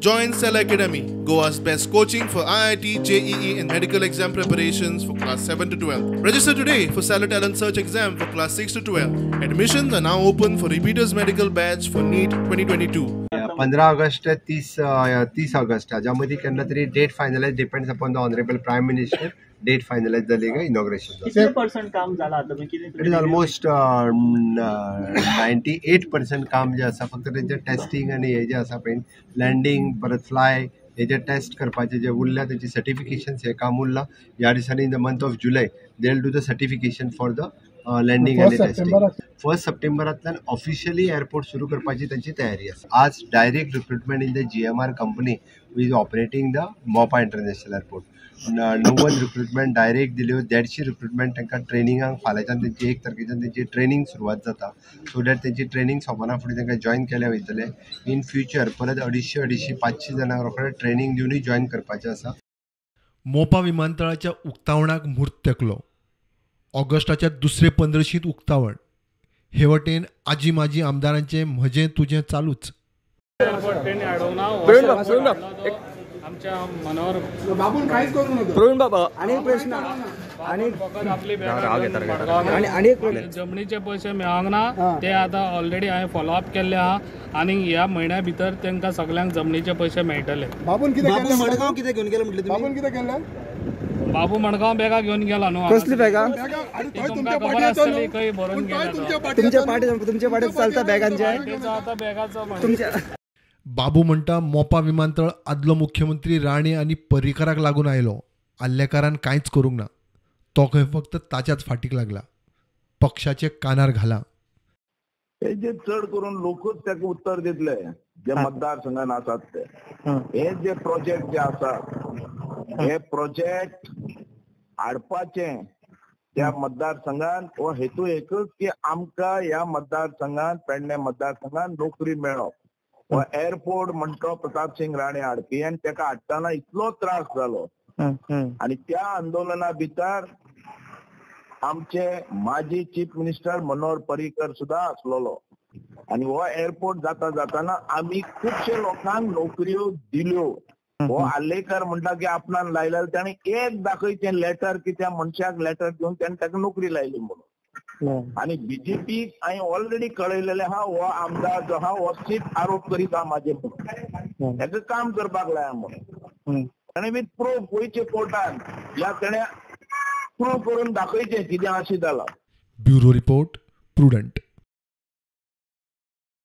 Join Cell Academy, Goa's best coaching for IIT, JEE and medical exam preparations for class 7 to 12. Register today for Stellar Talent Search exam for class 6 to 12. Admissions are now open for repeaters medical batch for NEET 2022. 15 August 30 August हाज्या मदीं केन्ना तरी date finalise, depends upon the honourable prime minister, date finalise जाली काय inauguration. कितले percent काम जाला आतां? It is almost 98% काम जे आसा, फक्त तेंचे टेस्टिंग आनी हे जे आसा पळय लँडींग परत फ्लाय हे जे टेस्ट करपाचे जे उरल्या तेंची सर्टिफिकेशन्स हे काम उरलां. ह्या दिसांनी in the month of July they will do the certification for the landing आनी टेस्टिंग. 1 सप्टेंबरांतल्यान ऑफिशियली एअरपोर्ट सुरू करपाची तांची तयारी आसा. आज direct recruitment in the GMR company is operating the Mopa international airport. 90 recruitment direct दिल्यो, 150 रिक्रुटमेंट तांकां ट्रेनिंगाक फाल्यांच्यान तेंची 1 तारखेच्यान तेंची ट्रेनिंग सुरवात जाता. सो that तेंची ट्रेनिंग सोंपना फुडें तांकां जॉयन केलें वयतलें. इन फ्युचर परत 250 250 500 जाणांक रोखडे ट्रेनिंग दिवनूय जॉयन करपाचें आसा. मोपा विमानतळाच्या उक्तावणाक म्हूर्त तेंकलो. ऑगस्टाच्या दुसरे 15शींत उक्तावण. हे वटेन आजी माजी आमदारांचें म्हजें तुजें चालूच. आमच्या मनावर बाबून काहीच करू नका. प्रवीण बाबा आणि प्रश्न आणि आणि जमनीचे पैसे मेळोंक ना ते आता ऑलरेडी हांवें फॉलोअप केल्ले आहा आनी ह्या म्हयन्या भितर तांकां सगळ्यांक जमनीचे पैसे मेळटले. बाबून कितें बाबू मडगांव कितें घेवन गेलो म्हटलें? बाबून कितें केलें? बाबू मडगांव बॅगां घेवन गेला न्हू. कसली बॅगां? तुमकां खबर आसतली खंय भरून गेला. तुमच्या पाट्यार चलता बॅगांचे. आतां बॅगाचो तुमच्या बाबू म्हणटा मोपा विमानतळ आदलो मुख्यमंत्री राणे आनी पर्रीकाराक लागून आयलो. आल्लेकारान कांयच करूंक ना. तो खंय फक्त ताच्याच फाटीक लागला. पक्षाचे कानार घाला. हे जे चड करून लोकच ताका उत्तर दितले जे मतदारसंघान आसात ते. हे जे प्रोजेक्ट जे आसात हे प्रोजेक्ट हाडपाचे त्या मतदारसंघान हो हेतू एकच की आमकां ह्या मतदारसंघान पेडणे मतदारसंघान नोकरी मेळप. हो एअरपोर्ट म्हणटो प्रतापसिंग राणे हाडपी आनी ताका हाडटना इतलो त्रास जालो आनी त्या आंदोलना भितर आमचे माजी चीफ मिनिस्टर मनोहर पर्रीकर सुद्धा आसलेलो. आनी हो एअरपोर्ट जाता जाताना आमी खुबशे लोकांक नोकऱ्यो दिल्यो. हो आल्लेकर म्हणटा की आपणान लायलें ताणें एक दाखयचें लेटर की त्या मनशाक लेटर दिवन ताणें ताका नोकरी लायली म्हणून. आनी बीजेपी हांवें ऑलरेडी कळयलेलें आहा हो आमदार जो आहा हो सीट आरोप करीत आहा म्हाजेर म्हणून, ताका काम करपाक लाया म्हणून. ताणें विथ प्रूफ वयचें कोर्टान या ताणें प्रूफ करून दाखयचें कितें अशें जालां. Bureau report, Prudent.